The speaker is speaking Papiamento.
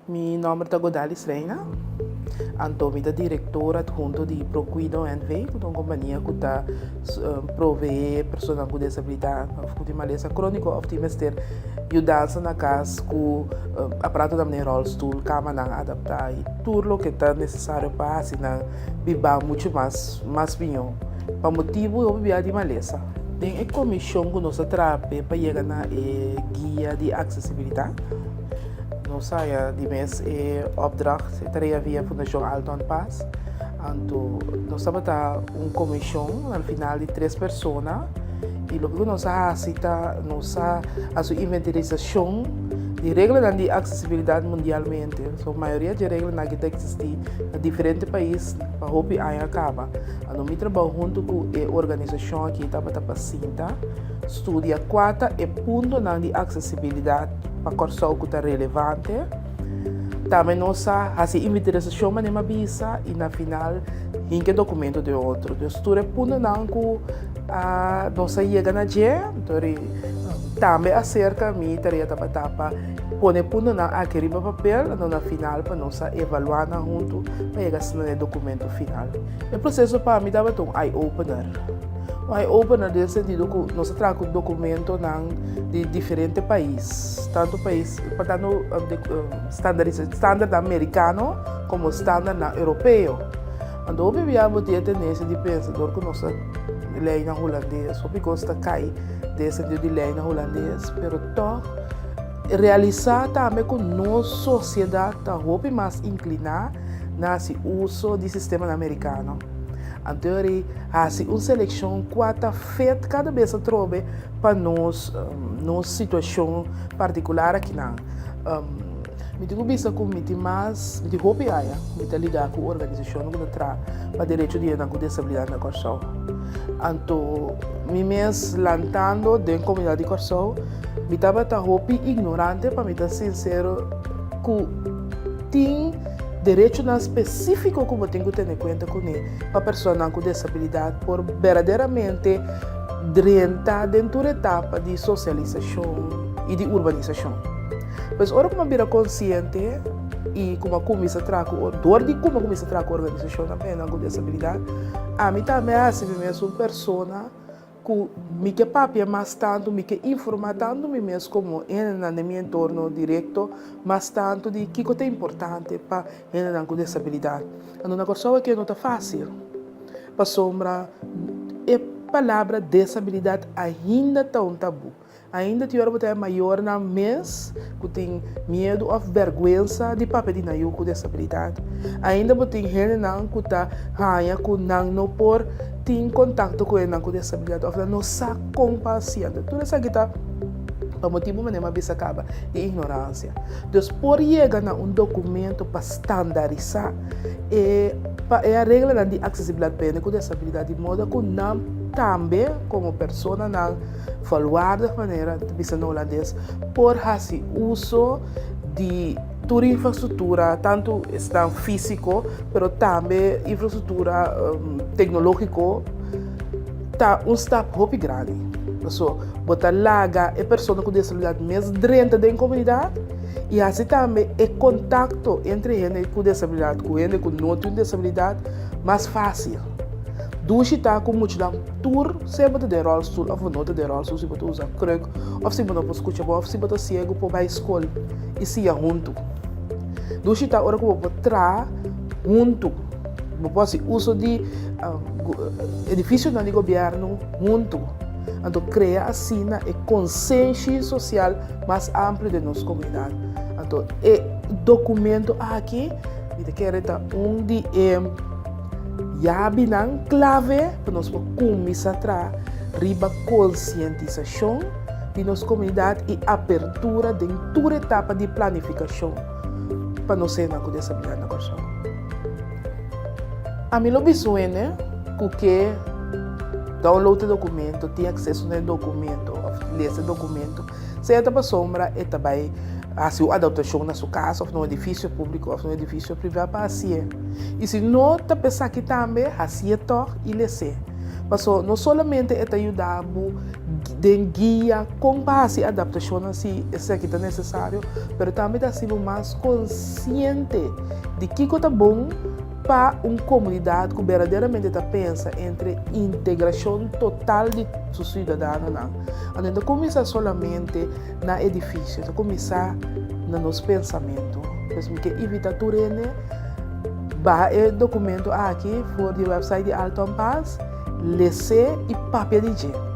Mi nòmber ta Godalis Reina, anto mi ta direktor adhunto di Procuido NV, ku ta un kompania ku ta proveé personanan ku desabilidat òf ku tin malesa króniko òf tin mester yudansa na kas ku aparatonan manera ròlstul, kamanan adaptá i tur loke ta nesesario pa hasi nan biba muchu mas mas mihó pa motibu hopi bia di malesa. Den e komishon ku nos a traha p'e pa yega na e guia di aksesibilidat, Nos haya di mes e opdracht, e tarea via Fundashon Alton Paas. Anto nos tabata un komishon al final di tres persona i loke ku nos a hasi ta nos a hasi un inventarisashon di reglanan di aksesibilidat mundialmente. So mayoria di e reglanan aki ta eksistí na diferente pais pa hopi aña kaba. Anto mi trabou huntu ku e organisashon aki tabata pa sinta studia kua ta e puntonan di aksesibilidat pa Kòrsou ku ta relevante. Tambe nos a hasi inventarisashon manera mi a bisa i na final hinka e dokumento den otro. Dus tur e puntonan ku nos a yega na dje, tambe aserka mi tarea tabata pa pone e puntonan aki riba papel, anto na final pa nos a evaluá nan huntu pa yega asina na e dokumento final. E proseso pa mi tabata un eye opener. Un eye opener den sentido ku nos a traha ku dokumentonan di diferente pais, tantu pais pa tantu standardnan merikano komo standardnan europeo. Anto hopi bia bo tin e tendensia di pensa dor ku nos ta leinan hulandes, hopi kos ta kai den e sentido di leinan hulandes, pero tòg realisá tambe ku nos sosiedat ta hopi mas inkliná na hasi uso di sistemanan merikano. Anto ori hasi un selekshon kua ta fet kada bes atrobe pa nos nos situashon partikular akinan. Mi tin ku bisa ku mi tin mas, mi tin hopi aña ku mi ta liga ku organisashonnan ku ta traha pa derecho di hendenan ku desabilidat na Kòrsou. Anto mi mes lantando den komunidat di Kòrsou mi tabata hopi ignorante pa mi ta sinsero ku tin derechonan spesífiko ku bo tin ku tene kuenta kuné pa personanan ku desabilidat por berdaderamente drenta den tur etapa di sosialisashon i di urbanisashon. Pues ora ku mi a bira konsiente i ku mi a kuminsá traha ku, dor di ku mi a kuminsá traha ku organisashonnan pa hendenan ku desabilidat, ami tambe a hasi mi mes un persona ku mi ke papia mas tantu, mi ke informá tantu mi mes komo hendenan den mi entorno direkto mas tantu di kiko ta importante pa hendenan ku desabilidat. Anto na Kòrsou aki no ta fásil. Pasobra e palabra desabilidat ainda ta un tabú. Ainda tin ora bo ta e mayornan mes ku tin miedu òf bèrgwensa di papia di nan yu ku desabilidat. Ainda bo tin hendenan ku ta haña ku nan no por tin kontakto ku hendenan ku desabilidat òf nan no sa kon pa hasi. Anto tur esaki ta pa motibu manera mi a bisa kaba di ignoransia. Dus por yega na un dokumento pa standarisá e pa e areglanan di aksesibilidat pa hende ku desabilidat di moda ku nan tambe komo personanan volwaardig manera ta bisa na hulandes por hasi uso di tur infrastruktura tantu esnan físiko pero tambe infrastruktura teknológiko ta un stap hopi grandi paso bo ta laga e persona ku desabilidat mes drenta den komunidat i hasi tambe e kontakto entre hende ku desabilidat ku hende ku no tin desabilidat mas fásil. Dushi ta ku muchanan tur sea bo ta den ròlstul òf bo no ta den ròlstul, si bo ta usa krùk òf si bo no por skucha bon òf si bo ta siegu por bai skol i siña huntu. Dushi ta ora ku bo por traha huntu, bo por hasi uso di edifisionan di gobièrnu huntu. Anto krea asina e konsenshi sosial mas amplio den nos komunidat. Anto e dokumento aki mi ta kere ta un di e Yabinan klave pa nos por kuminsá traha riba konsientisashon di nos komunidat i apertura den tur etapa di planifikashon pa nos hendenan ku desabilidat na Kòrsou. Ami lo bisa un hende ku ke download e dokumento, tin akseso na e dokumento òf lesa e dokumento, sea ta pasobra e ta bai hasi un adaptashon na su kas òf na un edifisio públiko òf na un edifisio privá pa hasié. I si no ta p'esaki tambe, hasié tòg i les'é. Paso no solamente e ta yuda bo den guia kon pa hasi adaptashonnan si esaki ta nesesario, pero tambe ta hasi bo mas konsiente di kiko ta bon pa un komunidat ku berdaderamente ta pensa entre integrashon total di su siudadanonan. Anto no ta kuminsá solamente na edifisio, ta kuminsá na nos pensamentu. Pues mi ke invitá tur hende baha e dokumento aki for di website di Alton Paas, les'é i papia di dje.